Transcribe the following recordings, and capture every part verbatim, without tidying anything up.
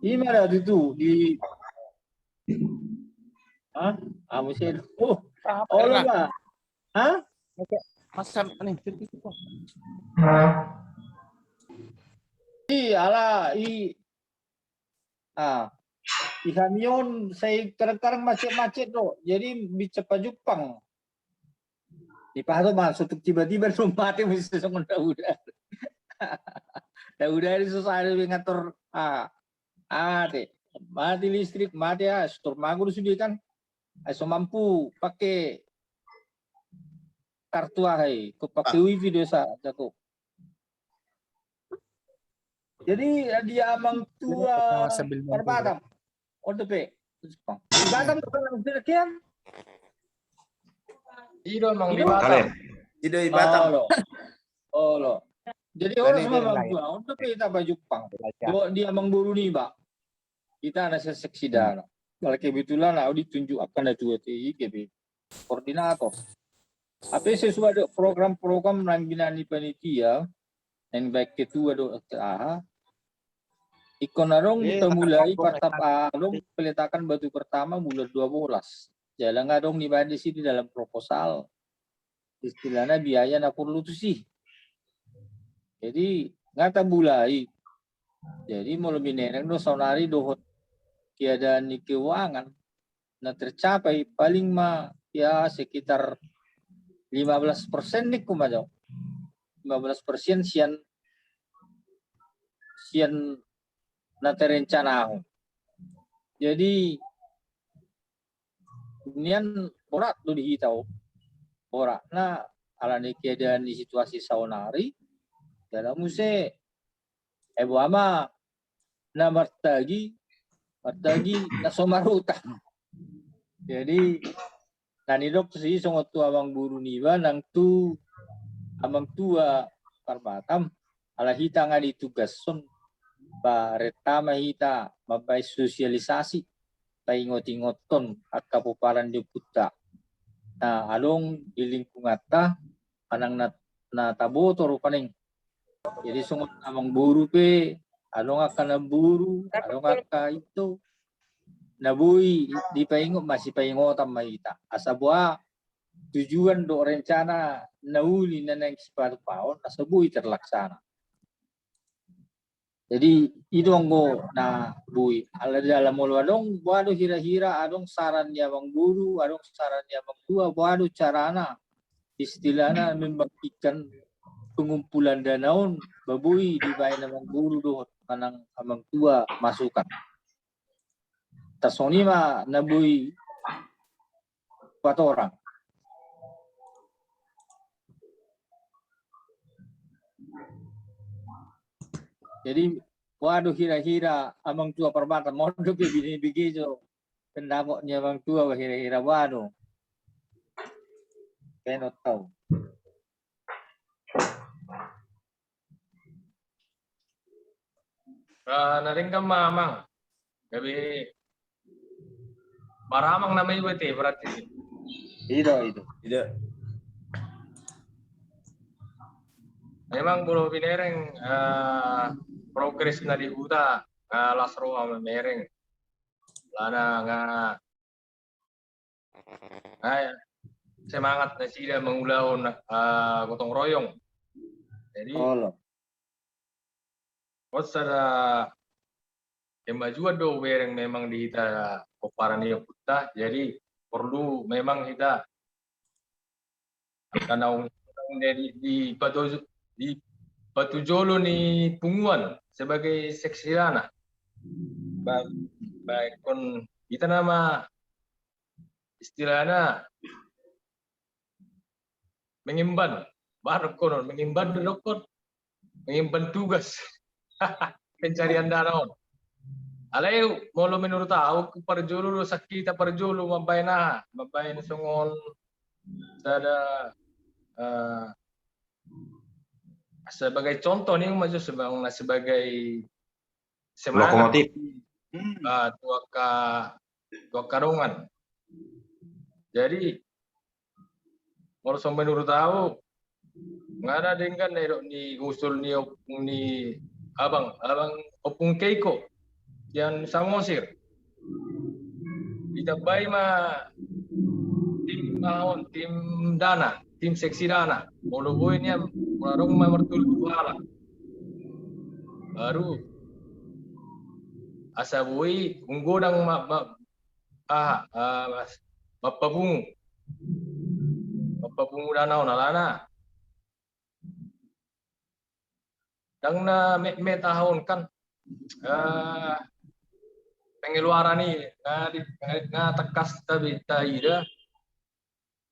Ima da tutu di, ha? Amu se. Oh, olo ma. Ha? Masa ni. I ala i, ah, i hami on sai kadang-kadang macet-macet do. Jadi bisa pajumpang. Di paha do ma, sotuk tiba-tiba do mate mesti songon dauda. Dauda i so sada be ngatur, ah, mate. Mate listrik, mate, ah, setor mago do sude kan. Ai so mampu pake kartu aha i, ko pake wifi do sa jago. Jadi di amang tua Parbatam. On dope. Di Batam do kan amang tua kian? I do amang di Batam. I do di Batam. Olo. Olo. Jadi olo sama amang tua. On dope hita pajumpang. Di amang boru niba. Hita na seksi dana. Kalau kebetulan au ditunjuk angka na tua te i gabe koordinator. Hape sesuai do program-program naeng binahen ni panitia, naeng baen ketua do aha. Ingkon adong tamulai partap adong peletakan batu pertama bulan dua belas. Jala nga adong nibaen disi di dalam proposal. Istilahna biaya na porlu tusi. Jadi nga tamulai. Jadi molo binereng do saonari dohot keadaan ni keuangan na tercapai paling ma ya sekitar lima belas persen ningku ma jo. Lima belas persen sian, sian na terencanahon. Jadi nian borat do di hita on. Boratna ala ni keadaan ni situasi saonari, jala muse, eh, boha ma na martagi, martagi na so marutang. Jadi na nidok si songon tu amang boru niba nang tu amang tua Parbatam, ala hita nga ditugashon, ba renta ma hita mambaen sosialisasi, paingot-ingothon angka pomparan ni ompunta na adong di lingkunganta, manang na, na taboto rupani. Jadi songon amang boru pe, adong angka namboru, adong angka ito, na boi dipaingot, masipaingotan ma hita. Asa boha tujuan dohot rencana na uli na naeng sipatupaon, asa boi terlaksana. Jadi i do anggo na boi. Ala jala molo adong, boha do hira-hira adong saran ni amang boru, adong saran ni amang tua, boha do carana istilahna membangkitkan pengumpulan dana on, ba boi dibaen amang boru dohot manang amang tua masukan. Tarsongon i ma na boi patorang. Jadi boha do hira-hira amang tua Parbatam, on dope bini bege jo pendapat ni amang tua, hira-hira boha do. Penot tau. Ah, na denggan ma amang. Gabe maramang nama iba te berarti. I do, i do. I do. Memang molo binereng, ah, progres na di huta, ah, las roha mamereng. Alana nga Nah, semangat nasida mangulahon, ah, gotong royong. Jadi, olo. Sada kemajuan do bereng memang di hita pomparan ni ompunta. Jadi porlu memang hita angka naung di, di, di patujolo ni punguan sebagai seksi dana. Ba, ba ingkon hita nama istilahna mengemban, baru konon mengemban do dokkon, mengemban tugas pencarian dana on. Alai molo menurut au, parjolo do, sakkita parjolo mambaen aha, mambaen songon sada, eh, sebagai contoh ni ma jo sebagai, sebagai semangat. Lokomotif. Ah, tu angka, tu angka dongan. Jadi molo songon menurut au, nga na denggan na didok ni usul ni ompung ni abang, abang ompung Keiko. sian Samosir. Ditambai ma tim, ah, on, tim dana, tim seksi dana. Molo boi nian, molo adong ma martolu pulu halak. Baru asa boi, unggodang ma, ma, ah, ah, mapapungu. Mapapungu dana on alana. Ndang na metmet aha on kan. Eh, pengeluaran i, nga di, nga tangkas tabe taida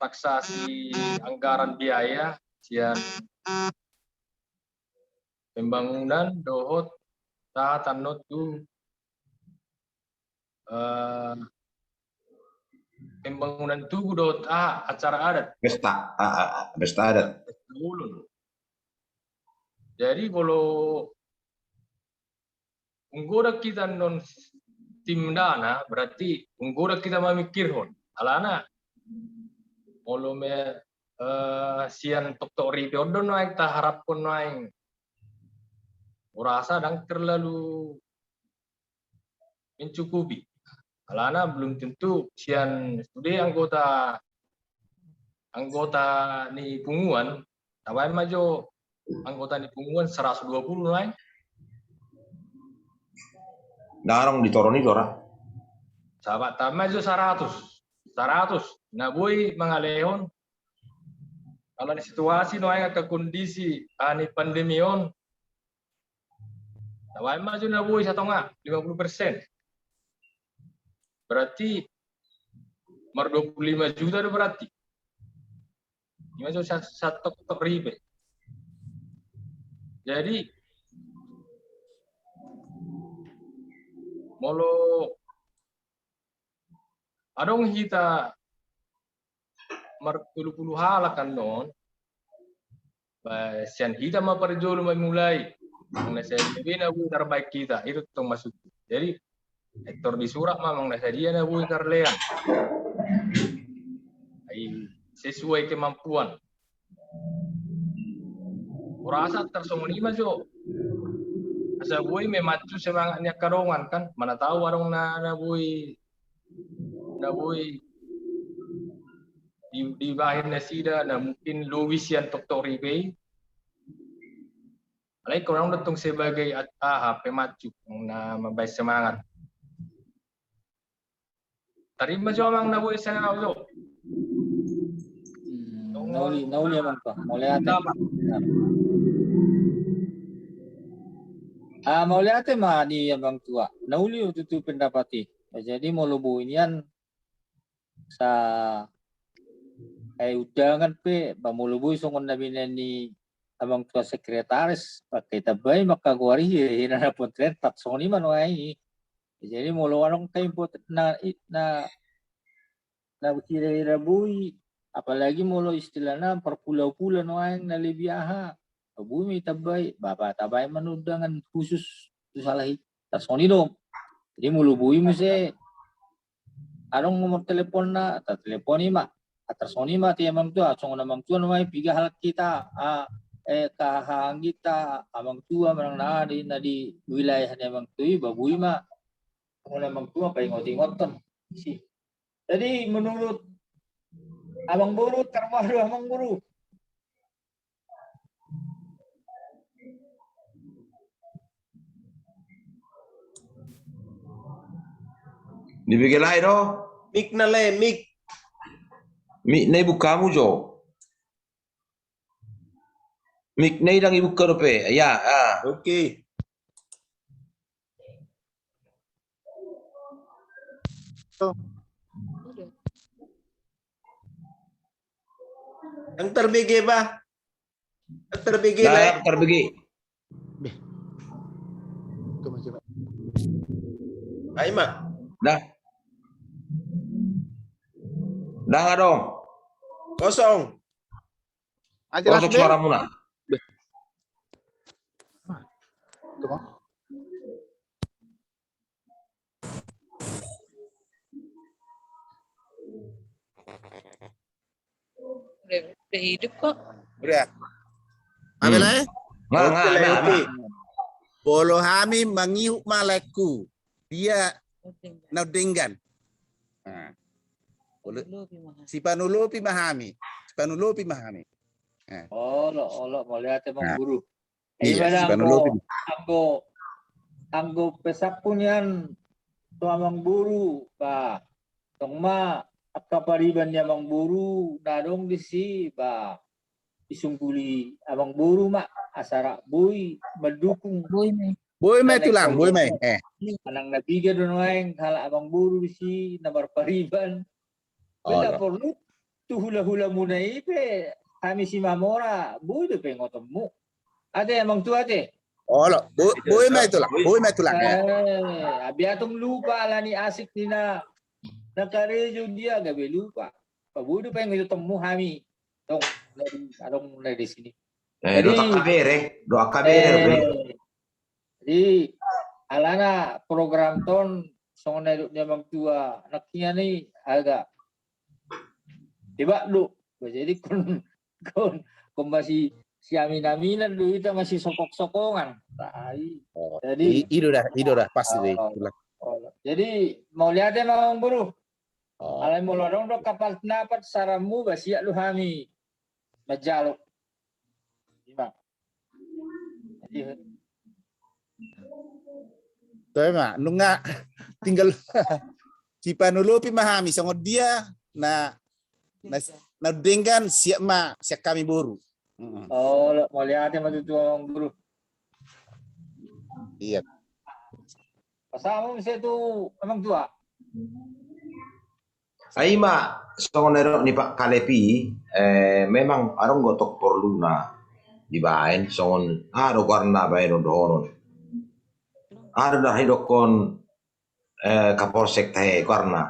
taksasi anggaran biaya sian pembangunan dohot tahatannon tu eh, pembangunan tugu dohot aha, acara adat. Pesta, ah, ah, ah, pesta adat. Pesta ulun. Jadi molo unggodang hita annon tim dana, berarti unggodang hita mamikirhon. Alana molo me, eh, sian toktok ripe on do nuaeng taharaphon nuaeng. Hurasa ndang terlalu mencukupi. Alana belum tentu sian sude anggota, anggota ni punguan, tabaen ma jo anggota ni punguan seratus dua puluh nuaeng. Ndang adong di toru on i do ra. Sabat tabaen ma jo saratus. Saratus. Na boi mangalehon. Alana situasi nuaeng angka kondisi, ah, ni pandemi on. Tabaen ma jo na boi satonga, lima puluh persen. Berarti mar dua puluh lima juta do berarti. Ima jo sa-, satoktok ripe. Jadi molo adong hita martolu pulu halak annon, ba, sian hita ma parjolo mamulai. Manang na sadia be na boi tarbaen hita, itu tong maksudku. Jadi, etor di surat ma manang na sadia na boi tarlean. Ai, sesuai kemampuan. Hurasa tarsongon i ma jo. Asa boi memacu semangat ni angka dongan kan, mana tahu adong na, na boi, na boi di, dibahen nasida, na mungkin lobi sian toktok ripe i. Alai hon adong do tong sebagai at-, aha, pemacu na mambahen semangat. Tarima jo amang na boi sian au jo. Hmm, na uli, na uli amang tua. Mauliate. Ah, mauliate ma di amang tua. Na uli tutu pendapat i. Jadi molo boi nian sa, eh, undangan pe, ba molo boi songon na binaen ni amang tua sekretaris, ba hita baen ma angka goar i, hira na potret, tarsongon i ma nuaeng i. Jadi molo adong angka info na, na, na hira-hira boi, apalagi molo istilahna parpula-pula nuaeng na lebih aha, boi ma hita baen, ba, ba tabaen ma undangan khusus tu salah i, tarsongon i do. Jadi molo boi muse adong nomor teleponna, tatelepon i ma. Tarsongon i ma tu amang tua, songon amang tua nuaeng piga halak hita, ah, eh, kahahanggita, amang tua manang na di, na di wilayah ni amang tua i, ba boi ma songon amang tua paingot-ingothon. Si. Jadi menurut amang boru, tarbaru amang boru. Dibege lae do? Mik na lae, mik. Mik na ibuka hamu jo. Mik na i ndang ibuka dope. Ya, ah. Oke. Ndang tarbege ba? Ndang tarbege lae? Ndang tarbege. Beh. Itu masih, Pak. Ai ma. Dah. Ndang adong. Kosong. Ah, jelas, kosong be. Suara muna. Beh. Itu, Bang. Udah, udah hidup kok. Udah. Hmm. Apa lae? Nga, nga, oke, nga, lae, nga, oke. Molo hami mangihut ma laengku. dia na denggan. Nah. Olo, sipanolopi ma hami. Sipanolopi ma hami. Nah. Olo, olo, mauliate, Amang Boru. Iya, anggo, anggo, anggo pesanku nian tu Amang Boru, ba, tong ma angka pariban ni Amang Boru na adong disi, ba, disungguli Amang Boru ma, asa ra boi mandukung. Boi ma i. Boi ma i, Tulang, boi ma i. Eh. Manang na piga do nuaeng halak Amang Boru disi na marpariban. Boi, na porlu tu hula-hulamuna i pe, hami Simamora, boi do paingotonmu. Ate, Amang Tua, ate. Olo, boi ma i, Tulang, boi ma i, Tulang. Eh, biar tong lupa ala ni asik ni na, na karejo dia gabe lupa. Boi do paingotonmu hami. Tong, adong na di sini. Eh, jadi, dohot angka bere, dohot angka bere, eh, jadi, alana program ton, songon na nidok ni Amang Tua, nangkiningan i agak hebat do. Jadi kon, kon, kon masiamin-aminan do hita, masisokong-sokongan. Jadi, i do da, i do da, pasti do i. Jadi, mauliate ma, Amang Boru. Alai molo adong do kapal na pat saranmu, ba siap do hami manjalo. Ima. Toe ma, nunga tinggal sipanolopi ma hami, songon dia na, na, na denggan, siap ma sian hami boru. Olo, mauliate ma tutu, Amang Boru. Iya. Pasahat ma muse tu Amang Tua. Ai ima, songon na nidok ni Pak Kalep i, eh, memang adong do tong porluna dibaen, songon aha do goarna baenon dohonon. Aha do na didokkon, eh, Kapolsek, tahe goarna.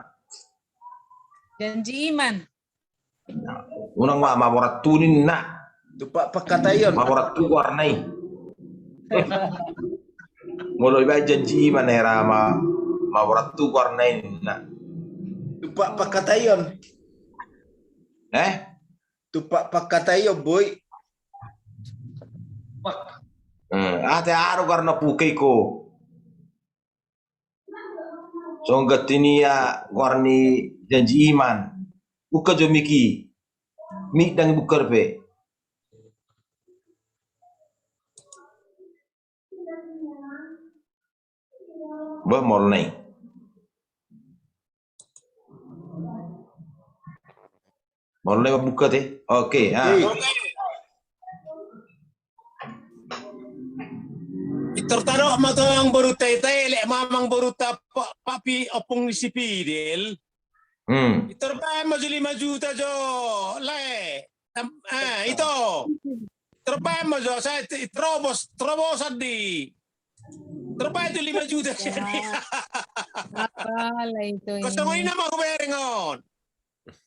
Janji iman. Unang ma, mamorat tu ninna. Tumpak pangkataion. Mamorat tu goarna i. Molo ibaen janji iman, hera ma, mamorat tu goarna i ninna. Tumpak pangkataion. Eh? Tumpak pangkataion, boi. Eh, ate, aha do goarna pukei ko. Songon ganti ni ia goar ni janji iman. Buka jo mik i. Mik ndang buka dope. Bah, molo na i. Molo na i mambuka te. Oke, ah. Pintor tadok ma tu amangborunta i, taelek ma amangborunta Pak, Pak Pi, ompung ni si Fidel. Hmm. Pintor baen ma jo lima juta jo, lae. Tam-, ah, ito. Pintor baen ma jo, sai terobos, terobosan di. Pintor baen jo lima juta sian i. Apa lah itu ini? Kosong i nama hubereng on.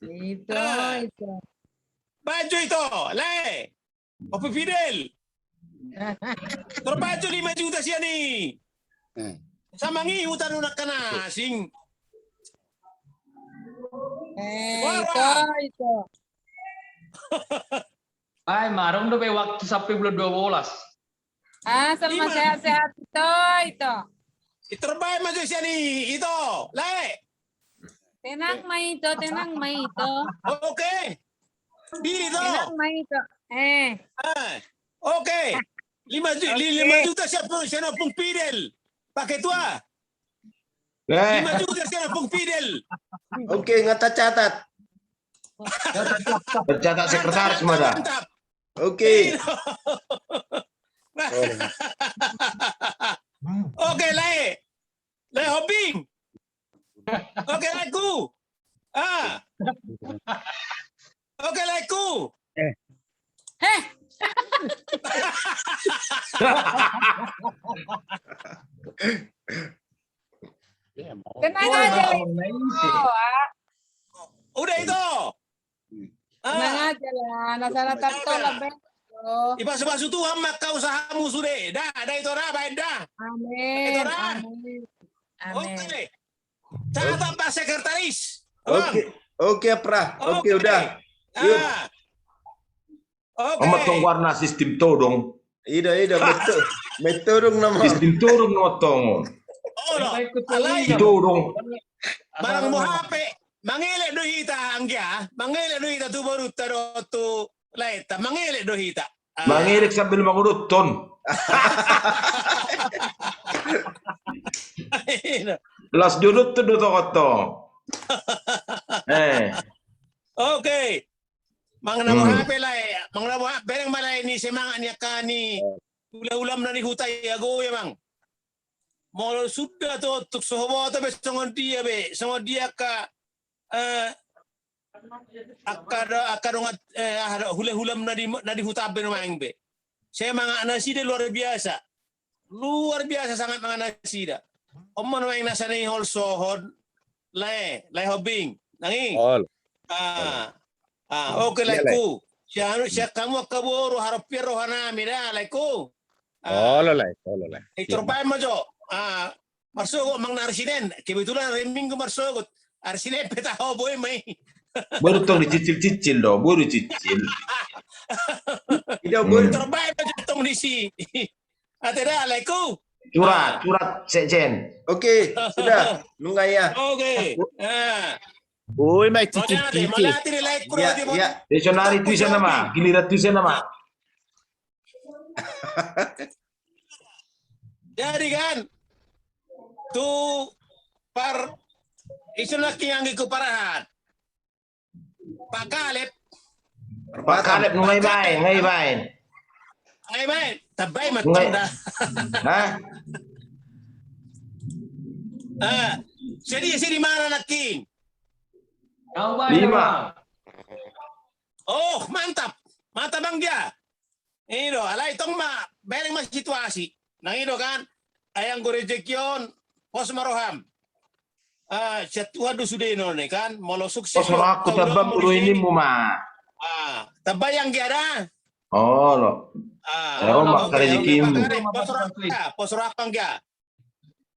Ito, ah, ito. Baen jo ito, lae. Ompung Fidel. Pintor baen jo lima juta sian i. Hmm. Sama ngihutan unang kana asing. Eh, ito, ito. Ai, marung dope waktu sampai bulan dua belas. Ah, selama sehat-sehat ito, ito. Pintor baen ma jo sian i, ito, lae. Tenang ma ito, tenang ma ito. Oke. Ito. Tenang ma ito. Eh. Ah, oke. Lima ju-, li-, lima juta sian, sian ompung Fidel. Pake tua. Eh. Lima juta sian ompung Fidel. Oke, nga tacatat. Tacatat sekretaris ma da. Mantap. Oke. Oke, lae. Lae Hombing. Oke, laeku. Ah. Oke, laeku. Eh. Heh. Tenang aja, laeku. Udah itu. Tenang aja lah, na salah tartolap, Bang. Ipasu-pasu Tuhan ma angka usahamu sude. Da, da ito da, baen da. Amin. Ito da. Amin. Amin. Oke. Catat, Pak Sekretaris. Oke, oke, Pra. Oke, udah. Yuk. Ah. Oke. Ama tong warna sistem todong. Ida, ida, betul. Betul dong nama. Sistem todong nama tong. Olo, alai. Itu dong. Barang mau H P, mangelek do hita, anggia, mangelek do hita tu borunta dohot tu laenta, mangelek do hita. Ah. Mangelek sambil manguduthon. Las diuduthon do tong tong. Eh. Oke. Manang na mau H P lae, manang na mau H P, bereng ma lae ni semangat ni angka ni hula-hulam na di huta i, ago i amang. Molo suda tu, tu so huboto be songon dia be, songon dia angka, eh, angka do, angka dongan, eh, aha do, hula-hulam na di, na di huta be nuaeng be. Semangat nasida luar biasa. Luar biasa semangat nasida. On ma nuaeng na sai na holsohon, lae, lae Hobing. Nang i. Ol. Ah. Ah, oke, lae. Laeku. Sian, sian hamu angka boru, harap pian rohanami da, laeku. Ah. Olo, lae, olo, lae. Tor baen ma jo. Ah, marsogot manang na ari Sinen. Kebetulan ari Minggu marsogot. Ari Sinen pe taho, boi ma i. Boru tong dicicil-cicil do, boru dicicil. Ida boru. Tor baen ma jo tong disi. Ate da, laeku. Surat, surat sekjen. Oke, sudah. Nunga ya. Oke. Ah. Oi, mai titik titik. Ya, ya. Sonari tu ise nama, giliran tu ise nama. Jadi kan, tu par, isun laki yang iku parahan. Pak Kaleb. Pak Kaleb, nunga i baen, nunga i baen. Nunga i baen, tabai ma tong da. Hah? Ah, jadi, jadi mana laki? Lima. Oh, mantap. Mantap, Bang, dia. I do, alai tong ma, bereng ma situasi. Nang i do kan, ai anggo rejeki on, pos ma roham. Ah, sian Tuhan do sudena on kan, molo sukses. Pos rohangku, tamba mulu inimu ma. Ah, tamba yang dia da. Olo. Ah, olo, ma rejekimu. Pos rohangku, pos rohangku dia.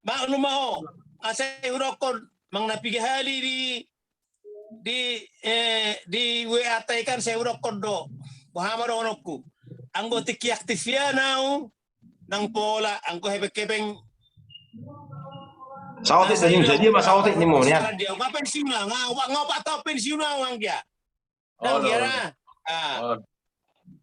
Maklum ma ho, asa hudokkon, manang na piga hali di, di, eh, di W A ta i kan sai hudokkon do. Boha ma dohononku. Anggo tingki aktif ia nau, nang pola, anggo hepeng-hepeng. Saotik saja, dia ma saotik ni mo, ya. Dia, nga pensiun, nga, nga, nga opat taon pensiun, nga dia. Nang dia na. Ah.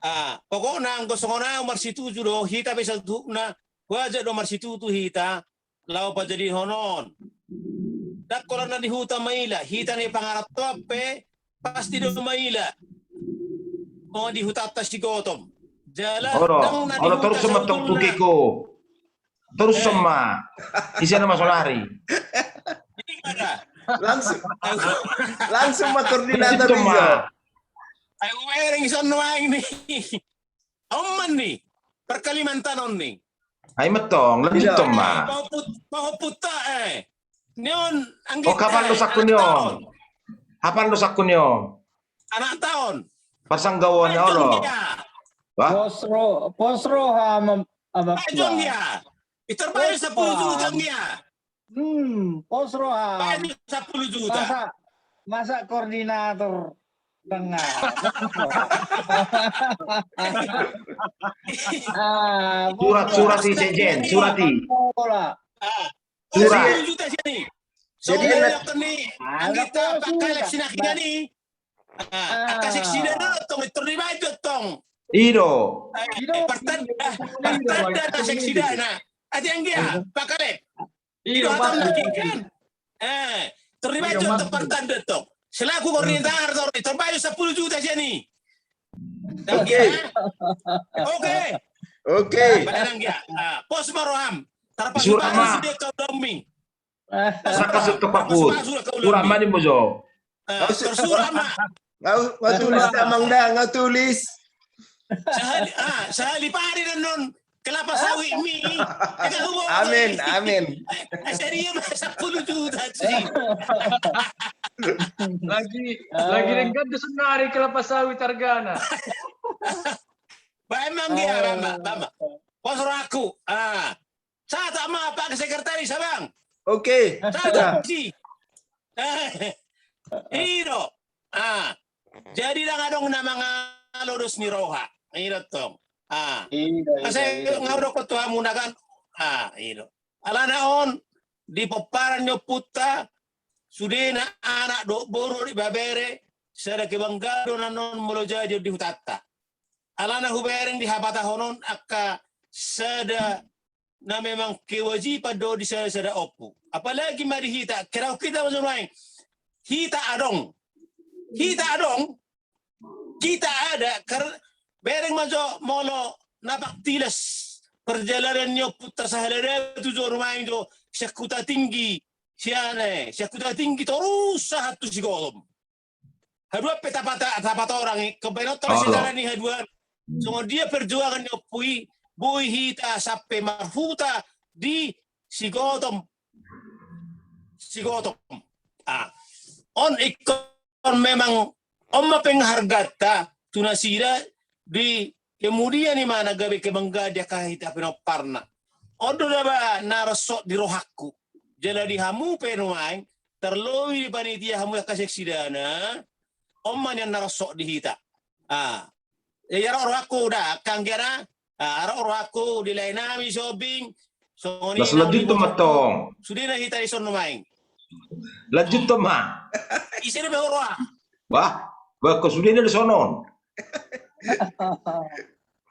Ah, pokokna anggo songon au marsitutu do hita be saluhutna, huaja do marsitutu hita, laho pajadihon on. Ndang holan na di huta maila, hita na di pangarantoan pe, pasti do maila. Songon di hutanta si Gotom. Jala, olo, ndang na di huta, olo, torus ma tong saluhutna. Torus ma. Ise nama sonari. Langsung. Langsung ma koordinator ijo. Ai ubereng ison nuaeng ni. Omman ni. Perkalimantan on ni. Ai metong, lanjut tong ma. Pahoput, pahoput ta, eh. Ni on, anggit, oh, hapal do sakku ni on. Hapal do sakku ni on. Anak taon. Pasanggauan ya Allah. Wah. Pos ro, pos roha ama, ama. Ayo dia. Itor bayu sapuluh juta dia. Hmm, pos roha. Bayu sapuluh juta. Masa, masa koordinator tengah. Ah, surat, surat i sekjen, surat i. Bola. Ah. Surat. Sepuluh juta sian i. Jadi, so, enak. Anggita, Pak Kaleb, sinakinan ni. Ah, angka seksida na tong, tor dibaen tong. I do. Eh, partanda, partanda na seksida na. Ate anggia, Pak Kaleb. I do, hatana kan. Eh, tor dibaen tong partanda tong. Selaku koordinator, tor dibaen sapuluh juta sian i. Oke. Oke. Oke. Baen anggia. Ah, pos ma roham. Tarpasupasu ma. Surat ma. Saka surat tu pakut. Surat ma ni mojo. Surat ma. Nga tulis, amang da, nga tulis. Sahali, ah, sahali pari dan non kelapa sawit mi. Amin, amin. Saya dia mah sepuluh juta sih. Lagi, lagi denggan tu sonari kelapa sawit hargana. Baen ma anggia, baen ma, baen ma. Pos rohangku. Ah. Sahat ma, Pak Sekretaris, abang. Oke. Sahat si. I do. Ah. Jadi ndang adong na mangalo dos ni roha. I do tong. Ah. Asa nga hudokkon tu hamuna kan. Ah, i do. Alana on, di pomparan ni ompunta, sudena anak dohot boru dohot ibebere, sada kebanggaan do annon molo jadi on di hutanta. Alana hubereng di hapatahon on angka sada na memang kewajiban do di sada-sada ompu. Apalagi ma di hita, kira kita masuk main. Hita adong. Hita adong. Kita ada, karena bereng ma jo molo na paktilas perjalanan ni ompunta sahalak tu jo nuaeng jo sian Kuta Tinggi, sian, eh, sian Kuta Tinggi torus sahat tu Sigolom. Haduan pe tapata-, tapatorang i, kebenon tor sejarah ni haduan. Songon dia perjuangan ni ompu i, boi hita sampe marhuta di Sigolom. Sigolom. Ah. On ingkon memang on ma pengharganta tu nasida di kemudian i ma na gabe kebanggaan di angka hita pinomparna. On do daba na rosot di rohangku. Jala di hamu pe nuaeng, terlebih di panitia hamu angka seksi dana, on ma nian na rosot di hita. Ah. Ia ro rohangku da, angka anggiana, ah, ro rohangku di lae nami sobing, songon i. Las lanjut tu ma tong. Sudena hita di son nuaeng. Lanjut tu ma. Ise do be roha. Bah, bah, ko sudena di sonon.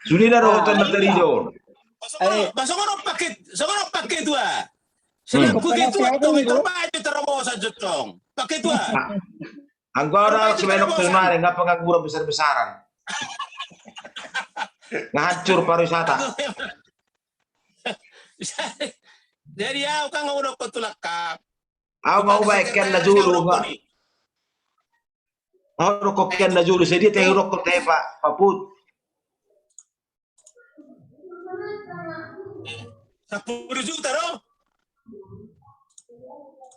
Sudena do hoton na teri do. Bah, songon on paket, songon on paket tua. Selaku ketua tong, terbaik terobosan jo tong. Paket tua. Anggo au sebenok kemarin, nga pengangguran besar-besaran. Nga hancur pariwisata. Jadi au kan nga udokkon tu langkap. Au nga ubaen kian na jolo nga. Au udokkon kian na jolo, sadia tehe udokkon tehe Pak, Pak Put. Sampulu juta do?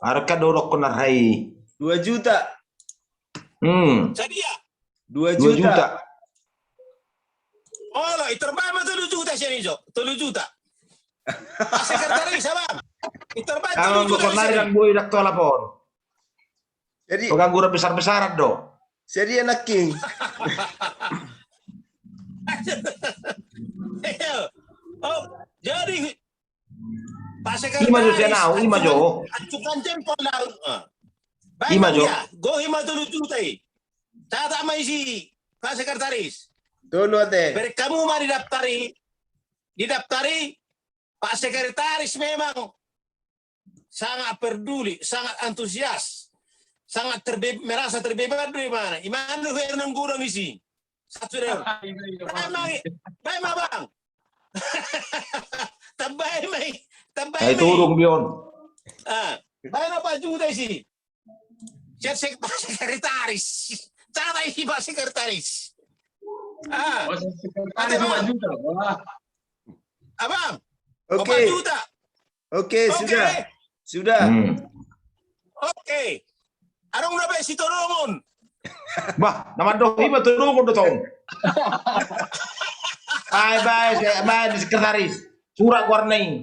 Arkan do udokkon arhai. Dua juta. Hmm. Sadia? Dua juta. Dua juta. Olo, iterbaen ma tolu juta sian ijo. Tolu juta. Sekretaris, abang. Iterbaen tolu juta. Kalau untuk kemarin kan boi dak tolap on. Jadi pengangguran besar-besaran do. Jadi anak king. Oh, jadi Pak Sekretaris, ima jo sian au, ima jo. Acungan jempol lau. Ima jo. Go ima tolu juta i. Catat ma isi, Pak Sekretaris. Tolu ate. Bereng hamu ma didaftari, didaftari, Pak Sekretaris memang sangat peduli, sangat antusias, sangat terbe-, merasa terbeban do imana. Imana do hernang gurang isi. Satu deh. Bae ma, bae ma, Bang. Tambahi ma i, tambahi ma i. Turung bion. Ah, bae ma Pak Juta isi. Sian sek-, Pak Sekretaris. Cara isi Pak Sekretaris. Ah. Oh, sekretaris Pak Juta. Wah. Abang. Oke. Pak Juta. Oke, sudah. Sudah. Oke. Adong na baen sitorungon. Bah, na mandok ima torungon do tong. Bae, bae, bae di sekretaris. Surat warna i.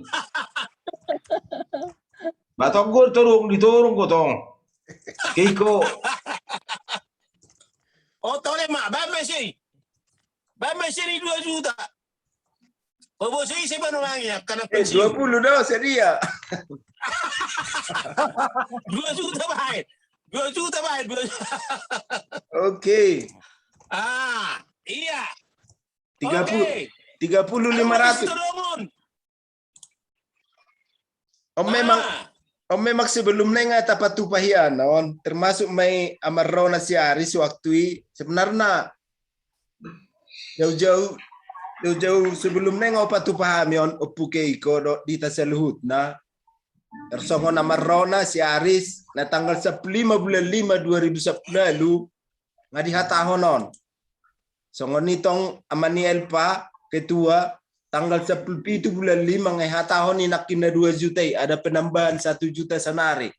Ba tong go torung, ditorung go tong. Kiko. Oh, tole ma, baen ma isi. Baen ma isi ni dua juta. Paboa so ise baen nuaeng i, angka na pensiun. Dua puluh do, sadia. Dua juta baen. Dua juta baen, dua juta. Oke. Ah, iya. Tiga puluh, tiga puluh lima ratus. On memang, on memang sebelumna i nga tapatupa hian on, termasuk ma i amarrona si Aris waktu i, sebenarna jauh-jauh, jauh-jauh sebelumna i nga hupatupa hami on, Ompu Keiko dohot di hita saluhutna. Tarsongon amarrona si Aris, na tanggal sampulu lima bulan lima dua ribu sampulu ualu, nga dihatahon on. Songon i tong ama ni Elpa, ketua, tanggal sampulu pitu bulan lima nga dihatahon i nangkin na dua juta i, ada penambahan satu juta saonari.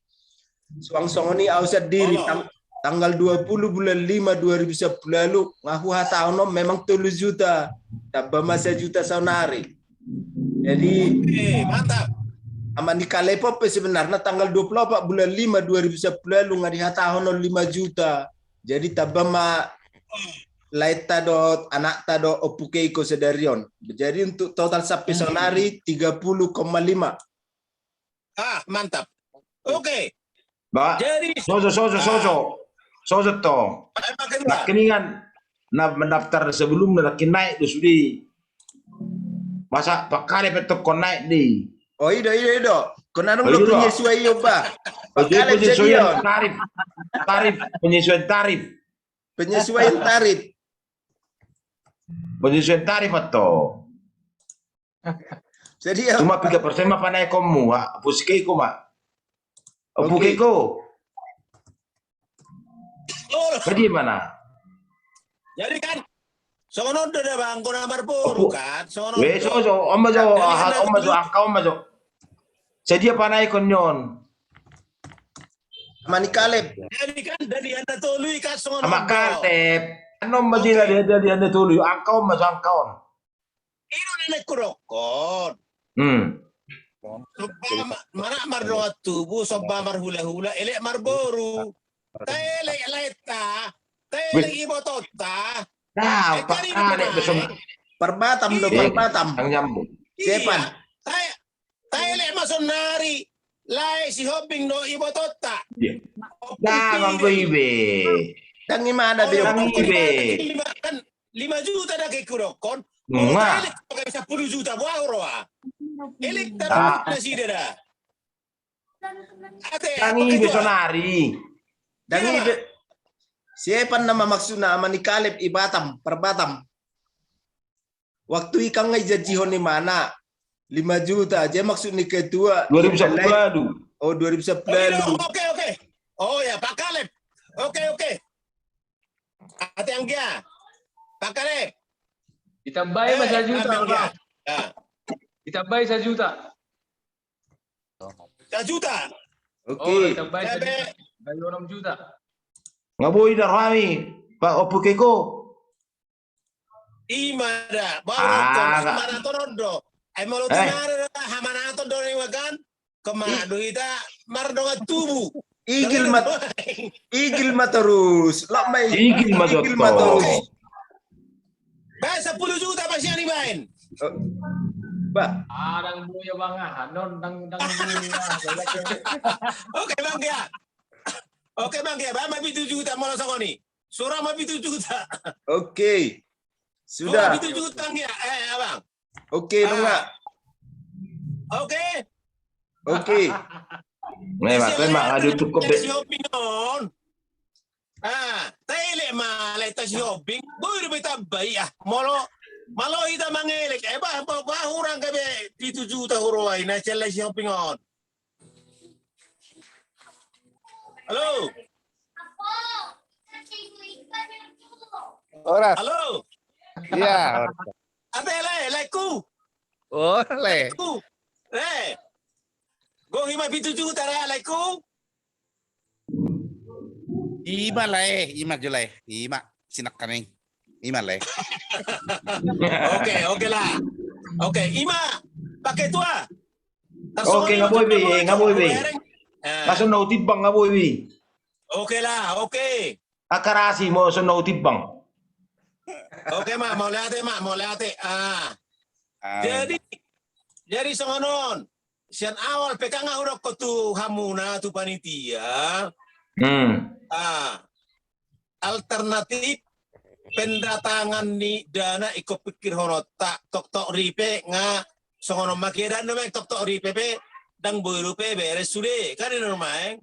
Suang songon i au sandiri, tang-, tanggal dua puluh bulan lima dua ribu sampulu ualu, nga huhatahon on memang tolu juta, tamba ma sajuta saonari. Jadi, ama ni Kalep on pe sebenarna tanggal dua puluh opat bulan lima dua ribu sampulu ualu nga dihatahon on lima juta. Jadi tamba ma laenta dohot anakta dohot Ompu Keiko sadari on. Jadi untuk total sampe saonari tiga puluh koma lima. Ah, mantap. Oke. Ba, jadi sojo, sojo, sojo. Sojo to. Nangkiningan na mendaftar sebelumna nangkin naik do sude. Masa Pak Kaleb pe tong naik di. Oh, ido, ido, ido. Kona dong do penyesuaian ba. Pak Kaleb penyesuaian tarif. Tarif, penyesuaian tarif. Penyesuaian tarif. Penyesuaian tarif atau? Jadi ya. Cuma tiga persen ma panaikonmu, ha? Pusike iko ma. Oke. Pusike iko. Jadi mana? Jadi kan songon on do da bang, kona marboru kan, songon on do. Weh, so, so, on ma jo, aha, on ma jo, angka on ma jo. Sadia panaikon ni on? Mani Kaleb. Jadi kan dari anda tolu i kan songon on do. Ama Kaleb. Anon ma jo dari anda tolu i, angka on ma jo, angka on. Ino na naeng hudokkon. Hmm. Somba ma-, mana mardongan tubu, somba marhulahula, elek marboru. Taelek laeta, taelek ibotonta. Nah, Pak Kaleb, Parbatam do, Parbatam. Tang nyambung. Sepan. Taelek ma sonari, lae Sihombing do ibotonta. Iya. Nah, mambo ibe. Dang imana be. Dang ibe. Lima juta da ke hudokkon. Elek pakai sepuluh juta buah roa. Elek tarus nasida da. Ate, dang ibe sonari. Dang ibe. Sepan nama maksudna, ama ni Kaleb i Batam, Parbatam. Waktu i kan nga ijanjihon imana lima juta aja maksud ni ketua. Dua ribu sepuluh lalu. Oh, dua ribu sepuluh lalu. Oke, oke. Oh ya, Pak Kaleb. Oke, oke. Ate anggia. Pak Kaleb. Ditambai ma sajuta, Bang. Ditambai sajuta. Sajuta. Oke. Ditambai sajuta. Ditambai onom juta. Nga boi da rohami, Pak, opu keko. Ima da, baru hamanaton on do. Ai molo tu mara da, hamanaton do ni wagan. Kemana do hita mardongan tubu. Igil ma, igil ma torus. Lak ma igil ma torus. Baen sepuluh juta pasti ani baen. Bah. Adang boya bang ah, non dang dang. Oke bang ya. Oke bang ya, baen ma pitu juta molo songon i. Surang ma pitu juta. Oke. Sudah. Pitu juta ya, eh abang. Oke, nunga. Oke. Oke. Memang, memang ada cukup. Ah, taelek ma lae Sihombing, boi do be tambai ah. Molo, molo hita mangelek, eh bah, bah, bah hurang gabe pitu juta huroa i na sian lae Sihombing on. Halo. Horas. Halo. Iya, horas. Ate lae, laeku. Oh, lae. Laeku. Lae. Gong ima pitu juta lae, laeku. Ima lae, ima jo lae. Ima sinakkaning. Ima lae. Oke, oke lah. Oke, ima pakai tua. Oke, nga boi be, nga boi be. Langsung na hutimbang nga boi be. Oke lah, oke. Akarasi mo so na hutimbang. Oke ma, mauliate ma, mauliate. Ah. Jadi, jadi songon on. Sian awal pe kan nga hudokkon tu hamuna tu panitia. Hmm. Ah. Alternatif pendatangan ni dana ingkon pikirhononta, toktok ripe nga songon on ma keadaan do maeng, toktok ripe pe dang boi dope beres sude kan, i do maeng.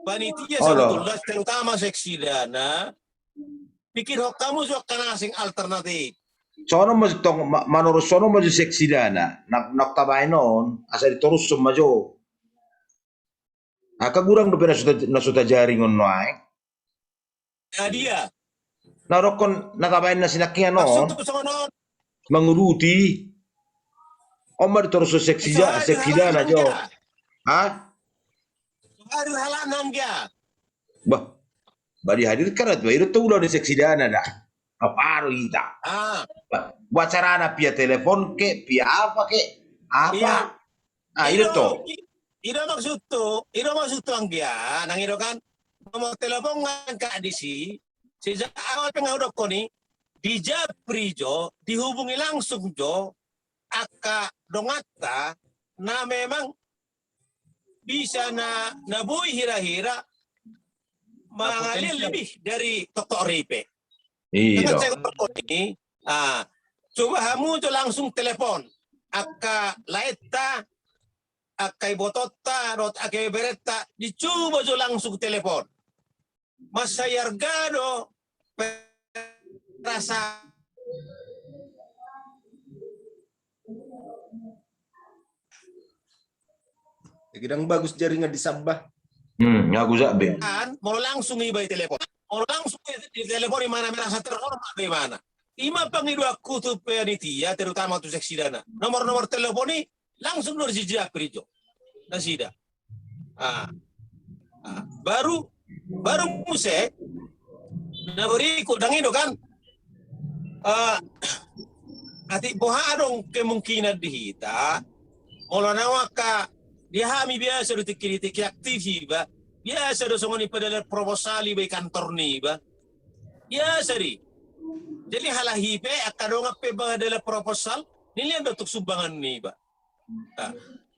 Panitia sebetulna terutama seksi dana pikirhon hamu jo angka na asing alternatif. Songon on ma jo tong, manurus songon on ma jo seksi dana na tabaen on asa ditorushon ma jo. Angka godang dope na so tajaring on nuaeng. Na dia? Na dokkon na tabaen na sinangkinan on. Manguduti. On ma ditorushon seksi dana jo. Ha? Bah. Bah dihadirkan atu, i do tong ulaon ni seksi dana da. Apa do hita? Bah, acarana via telepon ke, via apa ke? Apa? Ah, i do tong. I do maksudhu, i do maksudhu anggia, nang i do kan. Nomor telepon nga angka disi, sejak awal pe nga hudokkon i, dijapri jo, dihubungi langsung jo angka donganta na memang bisa na, na boi hira-hira mangalian lebih dari toktok ripe. Iya. Kan saya ngomong ini, ah, coba hamu jo langsung telepon angka laenta, angka ibotonta, dohot angka iberenta, dicoba jo langsung telepon. Mansai arga do perasaan. Jadi ndang bagus jaringan di Samba. Hmm, aku jak be. Kan, molo langsung iba i telepon. Molo langsung i telepon imana merasa terhormat do imana. Ima pangidoanku tu panitia, terutama tu seksidana. Nomor-nomor telepon i langsung do dijawab jo nasida. Ah. Ah. Baru, baru muse na berikut, ndang i do kan? Ah, atik boha adong kemungkinan di hita, molo na angka di hami biasa do tingki-tingki aktif iba, biasa do songon i padalan proposal iba i kantor niba. Biasa do i. Jadi halak i pe angka dongan pe ba dalan proposal, nilehon do tu sumbangan niba. Ah.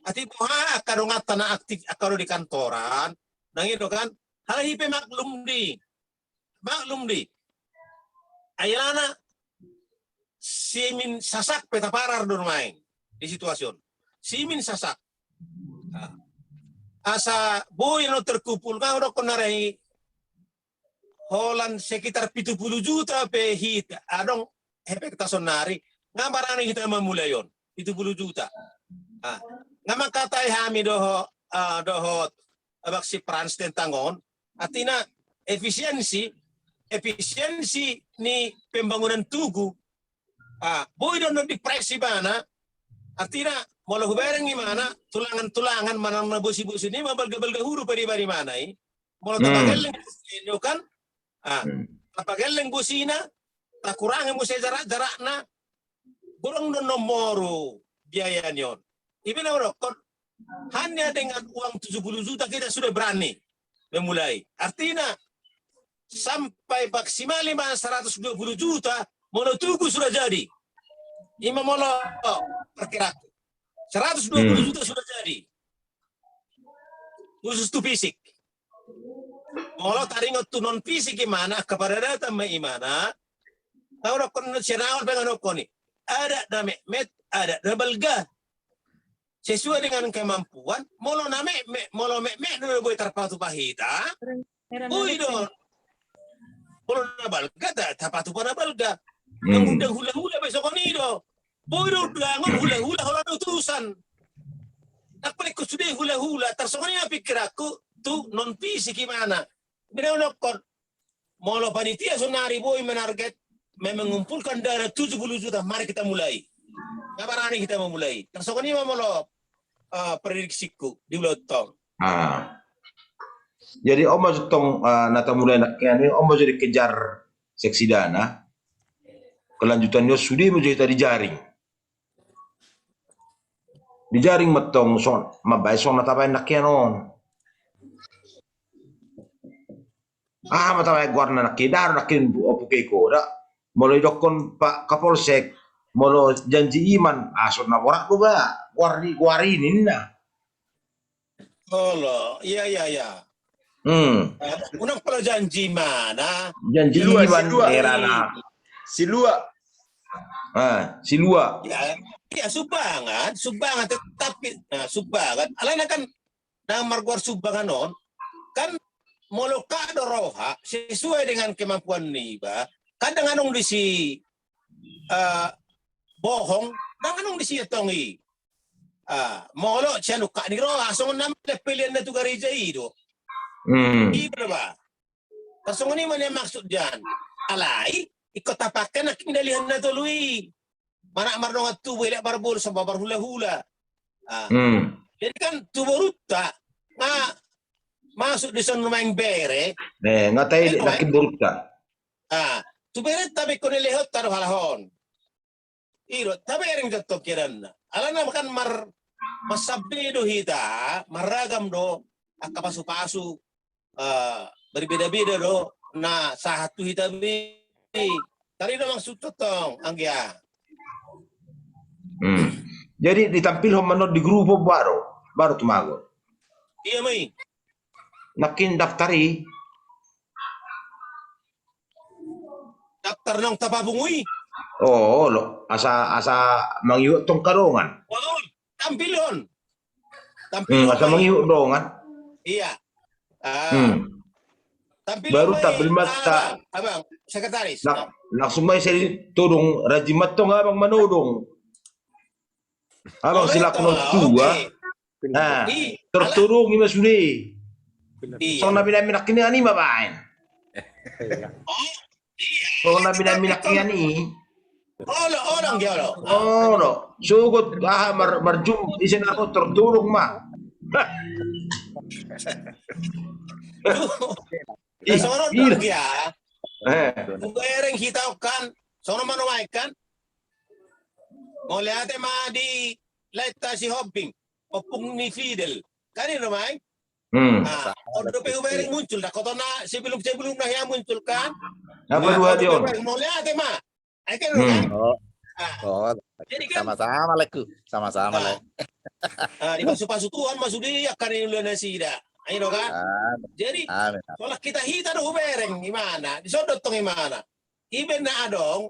Atik boha angka donganta na aktif angka do di kantoran, ndang i do kan? Halak i pe maklum do i. Maklum do i. Ai alana simin sasak pe taparar do nuaeng di situasi on. Simin sasak. Ah. Asa boi do terkumpul, nga dokkon na rai holan sekitar pitu pulu juta pe hita, adong efek ta sonari, nga barani hita mamulai on, pitu pulu juta. Ah, nga mangkatai hami dohot, ah, dohot abang si Frans tentang on, artina efisiensi, efisiensi ni pembangunan tugu, ah, boi do na di pres ibana, artina molo hubereng imana, tulangan-tulangan manang na bosi-bosi ni, mabalga-balga huruf pe di bari mana i, molo tapagelleng bosi do kan, ah, tapagelleng bosina, takurangi muse jarak-jarakna, godang do na moru biaya ni on. Ipe na dokkon, hanya dengan uang tujuh puluh juta kita sudah berani memulai. Artina, sampai maksimal ima seratus dua puluh juta, molo tugu sudah jadi. Ima molo perkiraku. Seratus dua puluh juta sudah jadi. Khusus tu fisik. Molo taringot tu non fisik imana, kepadatan ma imana, tau dokkon sian awal pe nga dokkon i. Adat na metmet, adat na balga. Sesuai dengan kemampuan, molo na metmet, molo metmet do boi tarpatupa hita, boi do. Molo na balga, ta-, tapatupa na balga. Mangundang hula-hula pe songon i do. Boi do undangon hula-hula, holan utusan. Nang paling sude hula-hula, tarsongon i ma pikiranku, tu non fisik imana. Bina dokkon, molo panitia sonari boi menarget, me-, mengumpulkan dana tujuh puluh juta, mari kita mulai. Nga barani hita memulai. Tarsongon i ma molo, ah, prediksiku di ulaon tong. Ah. Jadi on ma jo tong, ah, na tamulai nangkin i, on ma jo dikejar seksidana. Kelanjutan ni on sude ma jo hita di jaring. Di jaring ma tong songon, mambaen songon na tabaen nangkin on. Ah, ma tabaen goarna nangkin, ndada nangkin ompung Eko, da. Molo didokkon Pak Kapolsek, molo janji iman, ah, songon na borat do ba, goar ni, goar i ninna. Olo, iya, iya, iya. Hmm. Eh, unang pola janji imana. Janji iman, silua, silua. Erana. Silua. Ah, silua. Ya, iya, sumbangan, sumbangan, tetapi, nah, sumbangan. Alana kan, na margoar sumbangan on, kan molo ka do roha, sesuai dengan kemampuan niba, kadang adong disi, eh, bohong, ndang adong disi tong i. Ah, molo sian ungkap ni roha, songon nama pelean na tu gareja i do. Hmm. I do ba. Tarsongon i ma nian maksud nian. Alai, ingkon tapake nangkin dalihan na tolu i. Manang mardongan tubu, elek marboru, somba marhula-hula. Ah. Hmm. Jadi kan tu borunta, nga maksud dison nuaeng bere. Eh, nga taelek nangkin borunta. Ah, tu berenta pe ingkon dilehonta do halak on. I do, tabereng jo tong keadaanna. Alana kan mar-, marsabe do hita, marragam do, angka pasu-pasu, eh, berbeda-beda do, na sahat tu hita be. Tadi do maksud tong, anggia. Hmm. Jadi ditampilhon ma on di grup on baru, baru tumagon. Ia ma i. Nangkin daftar i. Daftar naung tapapungu i. Oh, olo. Asa, asa mangihut tong angka dongan. Oh, tampilhon. Tampilhon. Hmm, asa mangihut dongan. Iya. Ah. Hmm. Tampilhon. Baru ma i, tampil ma ta. Abang, sekretaris. Langsung ma i sai todong, rajin ma tong abang manodong. Abang selaku na tua. Nah, tertodong i ma sude. Songon na binaen-binaen i ma baen. Songon na binaen-binaen i. Olo, olo, olo. Olo. Sogot aha, mar, marjum ise na tertodong ma. Songon on dia. Hubereng hita on kan. Songon on ma nuaeng kan. Mauliate ma di lae ta si Hombing, ompung ni Fidel. Kan i do ma i. Hmm. Ah, on dope hubereng muncul, ndang hot on na sebelum-sebelumna hea muncul kan. Apa dua dia on? Mauliate ma. Ai kan i do kan. Oh. Ah. Oh. Jadi kan sama-sama laeku, sama-sama lae. Ah, dipasu-pasu Tuhan ma sude angka na niula nasida. Ai do kan. Amin. Jadi, amin, amin. Sola hita-hita do hubereng imana, dison do tong imana. Ibaen na adong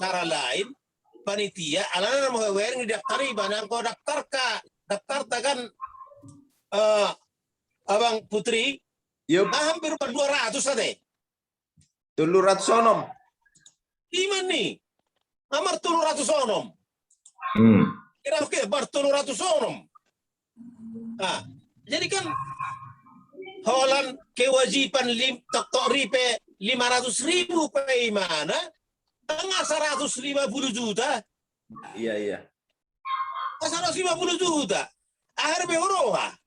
cara lain, panitia, alana na mauliate hubereng di daftar i, ba nanggo daftarta, daftarta kan, eh, Abang Putri, hampir dua ratus ate. Tolu ratus onom. Ima ni, hampir tolu ratus onom. Hmm. Kira oke, hampir tolu ratus onom. Nah, jadi kan holan kewajiban lim, toktok ripe lima ratus ribu pe imana, tangkas seratus lima puluh juta. Iya, iya. Tangkas seratus lima puluh juta. Aha do be huroha.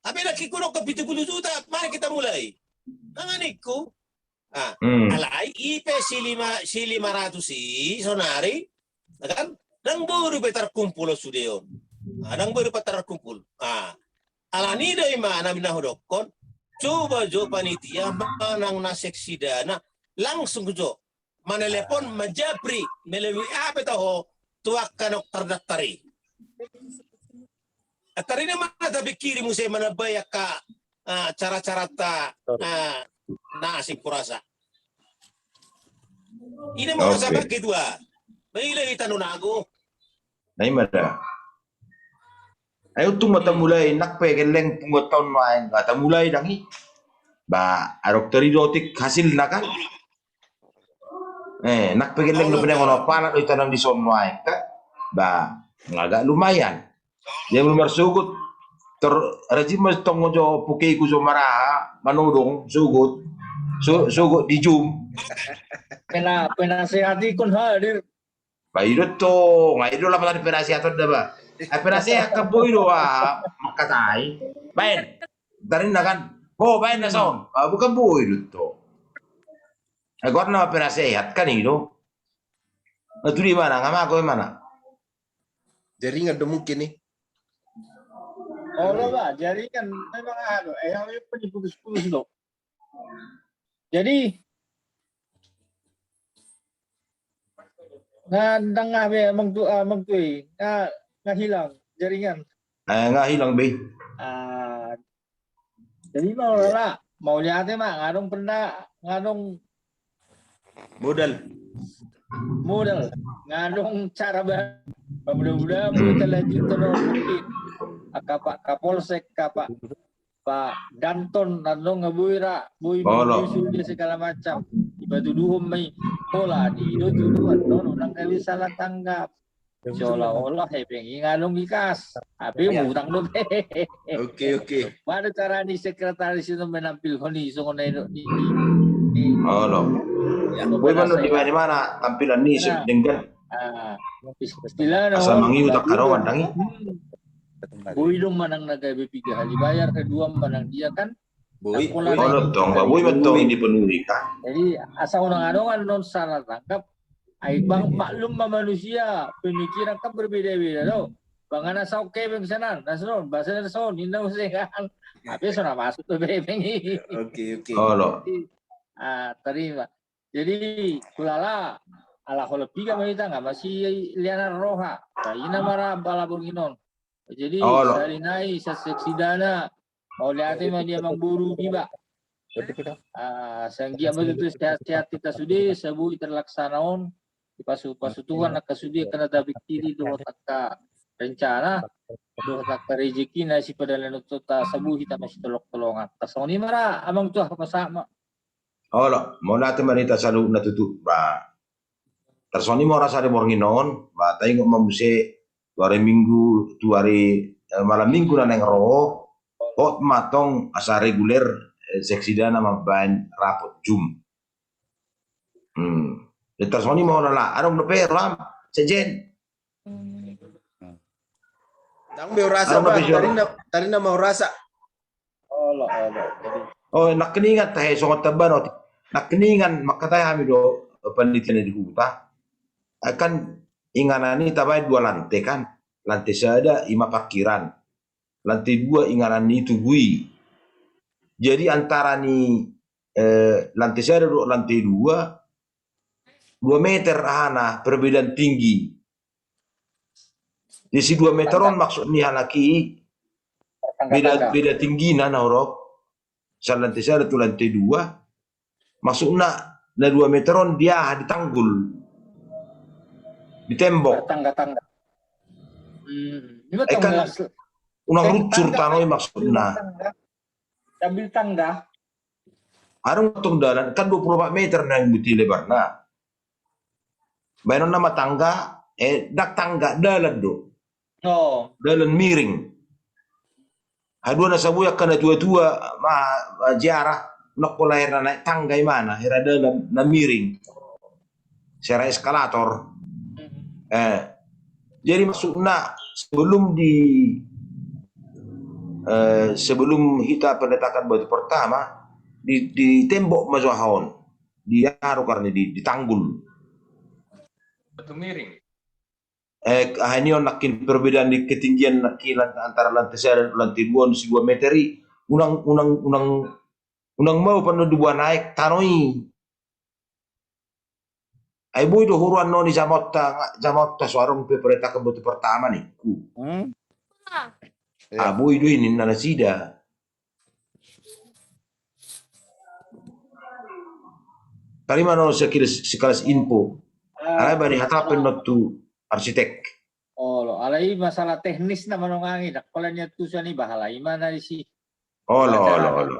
Tapi nangkin hudok pitu puluh juta, mari kita mulai. Nangkin ningku, ah, hmm, alai i pe si lima, si lima ratus i sonari, ya kan? Ndang boi dope tarkumpul on sude on. Ah, ndang boi dope tarkumpul. Ah, alani do imana na hudok on, coba jo panitia manang na seksi dana, langsung jo manelepon, manjapri, maleui H P toho, tu angka na tardaftar i. Antong i ma na tapikiri muse manambai angka, ah, cara-carata, ah, na asing hurasa. I do ma hurasa bangke tua. Baen hita nuaeng. Nah, ima da. Ai untung ma tamulai, nang pe gelleng punguanta on nuaeng, ah, tamulai ndang i. Ba, adong taridotik hasilna kan. Eh, nang pe gelleng do, pendengon apala do hita nang dison nuaeng kan. Ba, nga agak lumayan. Jadi molo marsogot, tor rajin ma tong jo pukeiku jo maraha, manodong, sogot. So, sogot di Zoom. Pena, penasehat i kan hadir. Ba i do tong, ai do lapatan penasehat on da ba. Ai penasehat kan boi do, ah, mangkatai. Baen. Tarinna kan. Ho, baen na son. Ah, bukan boi do tong. Ai goarna ma penasehat kan i do. Nah, tu di mana? Nga mago i mana? Jaringan do mungkin i. Olo ba, jaringan memang anu, eh, yang putus-putus do. Jadi, nga dang be amang tu, amang tu i, nga, nga hilang jaringan. Eh, nga hilang be. Ah, jadi mauliate ma, nga adong penda, nga adong modal. Modal, nga adong cara ba, mudah-mudahan boi talanjut terus. Angka Pak Kapolsek, angka Pak Pak Danton, na adong nga boi ra, boi, boi sude segala macam. Dipatuduhon ma i, pola di do tuduhan, non, unang gabe salah tanggap. Seolah-olah hepeng i nga adong di kas. Tapi utang do. Oke, oke. Mana cara ni sekretaris itu menampilkan i songon na i do ni. Olo. Boi manang di mana tampilan ni, dengan. Ah, istilahna asa mangihut angka dongan ndang i. Boi do manang na gabe piga hali bayar, kedua manang dia kan. Boi, boi. Olo tong, ba boi ma tong i dipenuhi kan. Jadi asa unang adong annon salah tangkap. Ai bang, maklum ma manusia, pemikiran kan berbeda-beda do. Bang, ana saon hepeng sanan, na sanon, bahasa na sanon, inna muse kan. Tapi so na masuk tu hepeng i. Oke, oke. Olo. Ah, terima. Jadi, hulala, ala holan piga ma hita, nga masilean roha. Ba ina ma ra bala borngin on. Jadi, sahali nai, sa seksi dana, Mauliate ma di amang boru Giba. Ah, sai anggiat ma tutu sehat-sehat hita sude, saboi terlaksana on, dipasu-pasu Tuhan angka sude angka na tapingkiri dohot angka rencana, dohot angka rejeki na sipadalanhonta, saboi hita masitolong-tolongan. Tarsongon i ma ra amang tutu, pasahat ma. Olo, mauliate ma di hita saluhutna tutu, ba. Tarsongon i ma horas ari borngin on, ba, taingot ma muse tu ari Minggu, tu ari, eh, malam Minggu na naeng ro, hot ma tong asa reguler, eh, seksidana mambaen rapot Zoom. Hmm. Jadi tarsongon i ma holan, adong dope roham, Sekjen? Ndang be hurasa, Bang. Tadi na, tadi na ma hurasa. Olo, olo. Jadi, oh, nangkiningan tahe songon tamba noti. Nangkiningan mangkatai hami do panitia na di huta. Ai kan inganan i tabaen dua lante kan. Lante sada i ma parkiran. Lante dua inganan i tugu i. Jadi antara ni, eh, lante sada dohot lante dua, dua meter ahana perbedaan tinggi. Jadi si dua meter on maksud ni halak i, beda, beda tinggina na hurop. Sian lante sada tu lante dua. Maksudna na dua meter on dia ditanggul. Di tembok. Tangga-tangga. Hmm. Eh, kan unang rucur tano i maksudna. Sambil tangga. Adong tong dalan, kan dua puluh empat meter na buti lebarna. Baenonna ma tangga, eh, ndang tangga, dalan do. Oh. Dalan miring. Haduan na saboi angka na tua-tua, ma, ma ziarah, nokko lahirna naik tangga imana, hira dalan na miring. Sera eskalator. Eh, jadi maksudna sebelum di, eh, sebelum hita peletakan batu pertama, di, di tembok ma jo aha on. Di aha do karni di, di tanggul. Batu miring. Eh, aha ni on nangkin perbedaan di ketinggian nangkin lan-, antara lante sada dan lante dua on si dua meter i, unang, unang, unang, unang mau pano di bua naik tano i. Ai boi do huroan noni jamaonta, jamaonta so adong pe peletakan batu pertama ningku. Hmm? Ah, boi do i ninna nasida. Tarima no sekilas, sekilas info. Ah. Alai bari hata pe non tu arsitek. Olo, alai masalah teknis na manongangi, dak pola nian tusan i bahalai mana di si. Olo, olo, olo.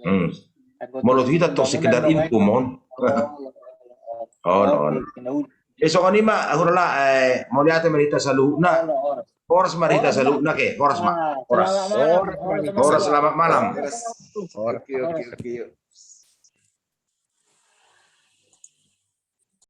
Hmm. Molo tu hita tong sekedar info mon. Olo, olo. Eh, songon i ma, hurala, eh, mauliate ma di hita saluhutna. Horas ma di hita saluhutna ke, horas ma. Horas. Horas, selamat malam. Horas. Oke, oke, oke.